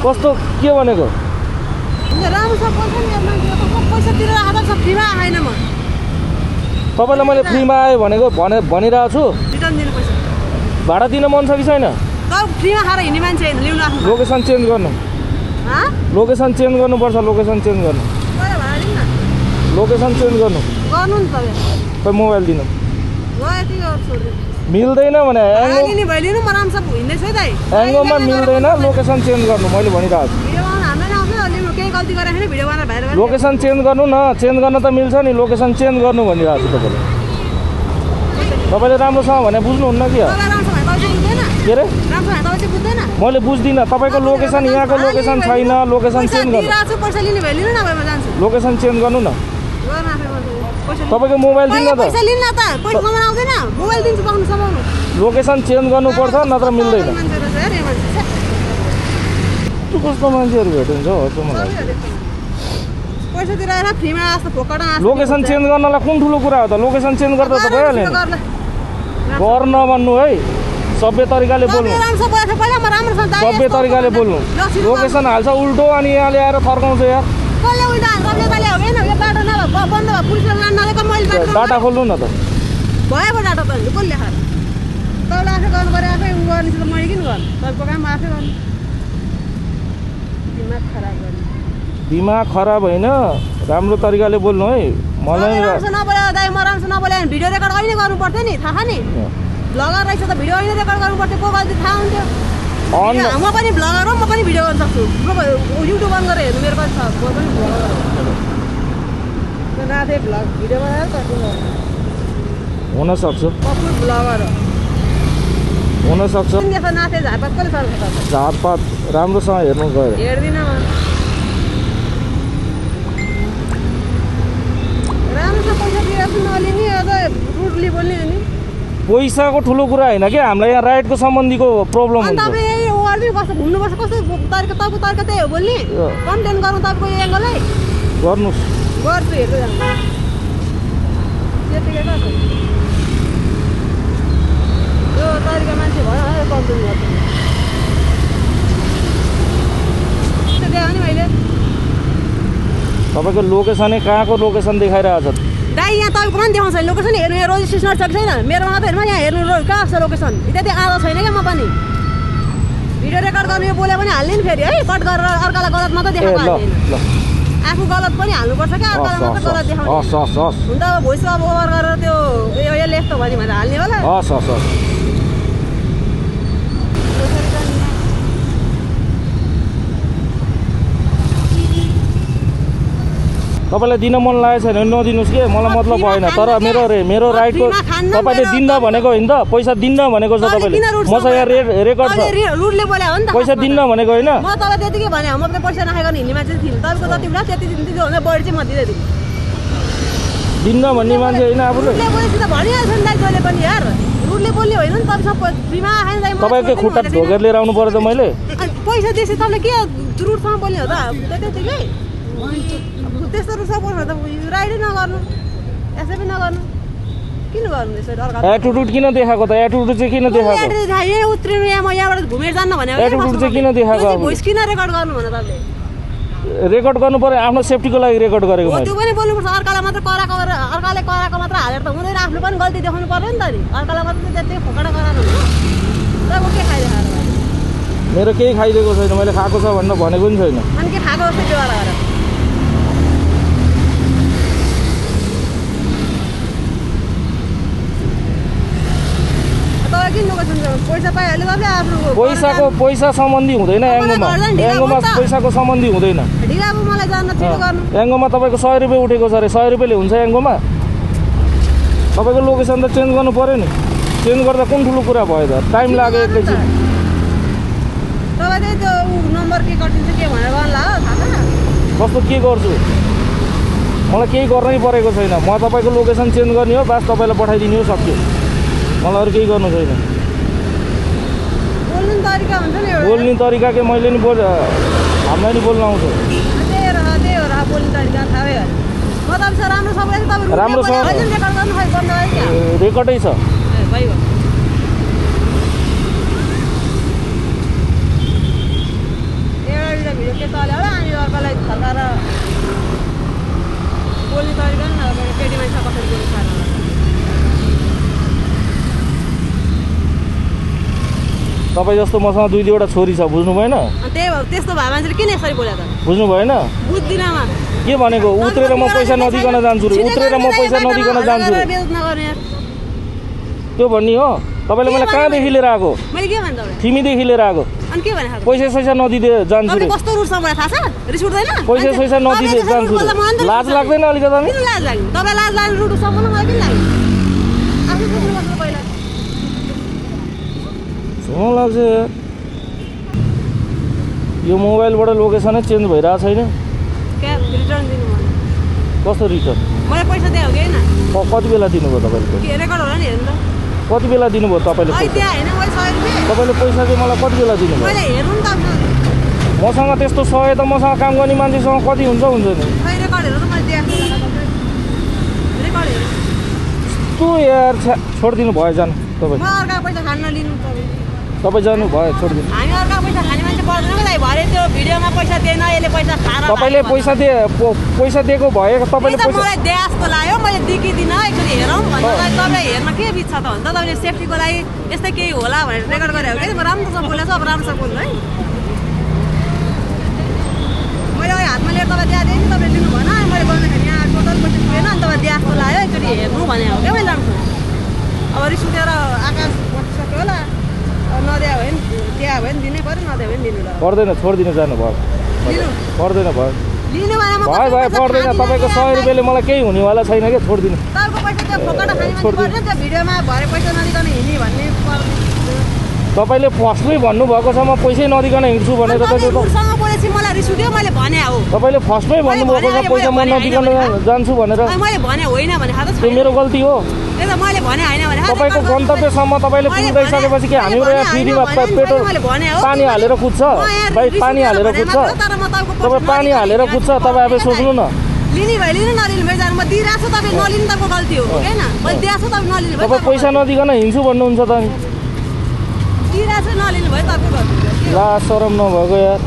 कस्तो के भनेको तपाईँलाई मैले फ्रीमा आयो भनेको भनिरहेको छु भाडा दिन मन छ कि छैन लोकेसन चेन्ज गर्नु लोकेसन चेन्ज गर्नुपर्छ लोकेसन चेन्ज गर्नु खै मोबाइल दिनु मिल्दैन भने एङ्गोमा मिल्दैन लोकेसन चेन्ज गर्नु मैले भनिरहेको छु लोकेसन चेन्ज गर्नु न चेन्ज गर्न त मिल्छ नि लोकेसन चेन्ज गर्नु भनिरहेको छु तपाईँले राम्रोसँग भने बुझ्नुहुन्न कि के अरे मैले बुझ्दिनँ तपाईँको लोकेसन यहाँको लोकेसन छैन लोकेसन चेन्ज गर्नु लोकेसन चेन्ज गर्नु न तपाईँको मोबाइल दिनु न त लोकेसन चेन्ज गर्नुपर्छ नत्र मिल्दैन कस्तो मान्छेहरू भेटिन्छ हो लोकेसन चेन्ज गर्नलाई कुन ठुलो कुरा हो त लोकेसन चेन्ज गर्दा त भइहाल्यो नि गर्न भन्नु है सभ्य तरिकाले बोल्नु सभ्य तरिकाले बोल्नु लोकेसन हाल्छ उल्टो अनि यहाँ ल्याएर फर्काउँछ यार डाटा खोल्नु न त दिमाग खराब होइन राम्रो तरिकाले बोल्नु है मलाई भिडियो रेकर्ड अहिले गर्नु पर्थ्यो नि थाहा नि ब्लगर रहेछ त भिडियो अहिले रेकर्ड गर्नु पर्थ्यो प्रोफाइल चाहिँ थाहा हुन्थ्यो म पनि ब्लगर हो म पनि भिडियो गर्न सक्छु युट्युब अन गरेर हेर्नु मेरो पनि छ म पनि ब्लगर भिडियो बनाएर हुनसक्छ ब्लगर हुनसक्छ झारपात राम्रोसँग हेर्नु गयो हेर्दिन पैसाको ठुलो कुरा होइन कि हामीलाई यहाँ राइटको सम्बन्धीको प्रब्लम हुन्छ घुम्नुपर्छ कस्तो तरिका तपाईँको तरिका त्यही हो बोल्ने कम्प्लेन गर्नु तपाईँको एङ्गलै गर्नुहोस् गर्छु हेर्दै जानु त्यतिकै गर्छु यो तरिका मान्छे भयो कम्प्लेन गर्छु त्यही हो नि मैले तपाईँको लोकेसनै कहाँको लोकेसन देखाइरहेको छ दाइ यहाँ तपाईँको पनि देखाउँछ लोकेसन हेर्नु यहाँ रजिस्ट्रेसन छ कि छैन मेरोमा मात्रै हेर्नु यहाँ हेर्नु कहाँ छ लोकेसन त्यति आएको छैन क्या म पनि भिडियो रेकर्ड गर्नु यो बोले पनि हाल्ने नि फेरि है कट गरेर अर्कालाई गलत मात्रै देखाएको आफू गलत पनि हाल्नुपर्छ क्या अर्कालाई मात्रै गलत देखाउने हुन त अब भोइस अब ओभर गरेर त्यो यो लेख्छ भने भनेर हाल्ने होला तपाईँलाई दिन मन लागेको छैन भने नदिनुहोस् कि मलाई मतलब भएन तर मेरो राइटको तपाईँले दिन्न भनेको होइन त पैसा दिन्न भनेको छ तपाईँले मसँग यहाँ रेकर्ड छ पैसा दिन्न भनेको होइन म तपाईँ त्यतिकै भने म त पैसा नखाइकन हिँड्ने मान्छे थिएँ तपाईँको जति बेला त्यति दिन्थ्यो बढी चाहिँ म दिँदै दिन्न भन्ने मान्छे होइन आफूले भनिहाल्छ नि दाइ जहिले पनि यार रुटले बोल्ने होइन नि तपाईँ फ्रीमा खाने तपाईँकै खुट्टा ढोकेर लिएर आउनु पर्यो त मैले पैसा दिएपछि तपाईँले के रुटसँग बोल्ने हो त त्यतिकै त्यस्तो सपोर्ट त राइडै नगर्नु यसै पनि नगर्नु किन गर्नु एटिट्युड किन देखाएको त एटिट्युड चाहिँ किन देखाएको यहाँ उत्रिनु यहाँ म यहाँबाट घुमेर जान्न भने एटिट्युड चाहिँ किन देखाएको भोइस किन रेकर्ड गर्नु भने तपाईँले रेकर्ड गर्नु पर्यो आफ्नो सेफ्टीको लागि रेकर्ड गरेको हो त्यो पनि बोल्नुपर्छ अर्कालाई मात्र कराएको अर्काले कराएको मात्र हालेर त हुँदैन आफ्नो पनि गल्ती देखाउनु पर्यो नि त नि अर्कालाई मात्र त्यति फोकडा गराउनु हुन्छ के खाइदिएको मेरो केही खाइदिएको छैन मैले खाएको छ भनेर भनेको पनि छैन अनि के खाएको जस्तो त्यो गरेर पैसा सम्बन्धी हुँदैन एङ्गोमा पैसाको सम्बन्धी हुँदैन एङ्गोमा तपाईँको 100 रुपियाँ उठेको छ अरे 100 रुपियाँले हुन्छ एङ्गोमा तपाईँको लोकेसन त चेन्ज गर्नु पऱ्यो नि चेन्ज गर्दा कुन ठुलो कुरा भयो त टाइम लाग्यो एकैछिन कस्तो के गर्छु मलाई केही गर्नै परेको छैन म तपाईँको लोकेसन चेन्ज गर्ने हो बास तपाईँलाई पठाइदिने हो सक्यो मलाई अरू केही गर्नु छैन बोल्ने तरिका के मैले नि हामीलाई नि बोल्न आउँछ राम्रोसँग रेकर्डै छ तपाईँ जस्तो मसँग 2-2वटा छोरी छ बुझ्नु भएन अनि त्यही भएर त्यस्तो भए मान्छेले किन यसरी बोले त बुझ्नु भएन बुझ्दिनँ म के भनेको उत्रेर म पैसा नदिकन जान्छु रे उत्रेर म पैसा नदिकन जान्छु रे बेइज्जत नगर्नु यार त्यो भन्ने हो तपाईँले मलाई कहाँदेखि लिएर आएको मैले के भने तपाईँ तिमीदेखि लिएर आएको अनि के भने खालको पैसा सैसा नदिँदै जान्छु रे तपाईँ कस्तो रुट छ मलाई थाहा छ रिस उठ्दैन पैसा सैसा नदिँदै जान्छु रे लाज लाग्दैन अलिकति किन लाज लाग्यो तपाईँ लाज लाग्ने रुट सम्म मलाई किन लाग्यो आफ्नो बुझ्नुपर्छ पहिला सँग लाग्छ यार यो मोबाइलबाट लोकेसनै चेन्ज भइरहेको छैन क्या रिटर्न दिनु भने कस्तो रिटर्न मलाई पैसा दियो कि होइन कति बेला दिनुभयो तपाईँले के रेकर्ड होला नि हेर्नु त कति बेला दिनुभयो तपाईँले अहिले पैसा त्यहाँ होइन मैले 100 रुपियाँ तपाईँले पैसा चाहिँ मलाई कति बेला दिनुभयो मैले हेर्नु नि त मसँग त्यस्तो सय त मसँग काम गर्ने मान्छेसँग कति हुन्छ नि खै रेकर्ड हेर्नु त मैले दिएको रेकर्ड हेर्नु तँ यार छोडिदिनु भयो जानु तपाईँ म अर्का पैसा खान नलिनु तपाईँ जानु भयो छोडिदिनु हामी अर्का पैसा खाने मान्छे पर्दैन कि भरे त्यो भिडियोमा पैसा दिएन यसले पैसा खाएर तपाईँले पैसा दिएको भए तपाईँले पैसा मलाई दिए जस्तो लाग्यो मैले दिकी दिन एकचोटि हेरौँ भन्दा तपाईँ हेर्न के बिच छ त भन्छ तपाईँले सेफ्टीको लागि यस्तै केही होला भनेर रेकर्ड गरेको कि म राम्रोसँग बोलेको छु अब राम्रोसँग बोल्नु है मैले अहिले हातमा लिएर तपाईँ दिएको थिएँ नि तपाईँले लिनु भएन अनि मैले गर्दाखेरि यहाँ टोटल पैसा पुगेन अनि तपाईँ दिए जस्तो लाग्यो एकचोटि हेर्नु भने हो क्या मैले राम्रो अब रिस उठेर आकाश बसिसक्यो होला नदिया भयो नि दिया भयो नि दिनै पऱ्यो नदिया भयो नि दिनु ल पर्दैन छोडिदिनु जानु भयो लिनु पर्दैन भयो लिनु भने म भयो भयो पर्दैन तपाईँको 100 रुपियाँले मलाई केही हुनेवाला छैन क्या छोडिदिनु तपाईँको पैसा त्यो फोकट खाने मान्छे पर्दैन त्यो भिडियोमा भरे पैसा नदिकन हिँड्ने भन्ने तपाईँले फर्स्टमै भन्नुभएको छ म पैसै नदिकन हिँड्छु भनेर त त्यो त रुटसँग बोलेपछि मलाई रिस उठ्यो मैले भने हो तपाईँले फर्स्टमै भन्नुभएको छ पैसा म नदिकन जान्छु भनेर अनि मैले भने होइन भने थाहा त त्यो छैन मेरो गल्ती हो त्यही त मैले भने होइन भने तपाईँको गन्तव्यसम्म तपाईँले पुगिसकेपछि के हाम्रो यहाँ फ्रीमा पेट्रोल पानी हालेर कुद्छ भाइ पानी हालेर कुद्छ तपाईँ पानी हालेर कुद्छ तपाईँ आफै सोच्नु न लिने भयो लिनु नलिनु भयो जानु म दिइरहेको छु तपाईँ नलिनु तपाईँको गल्ती हो होइन मैले दिएको छु तपाईँ नलिनु भयो तपाईँ पैसा नदिकन हिँड्छु भन्नुहुन्छ त अनि दिइरहेको छु नलिनु भयो तपाईँको गल्ती हो ला शरम नभएको यार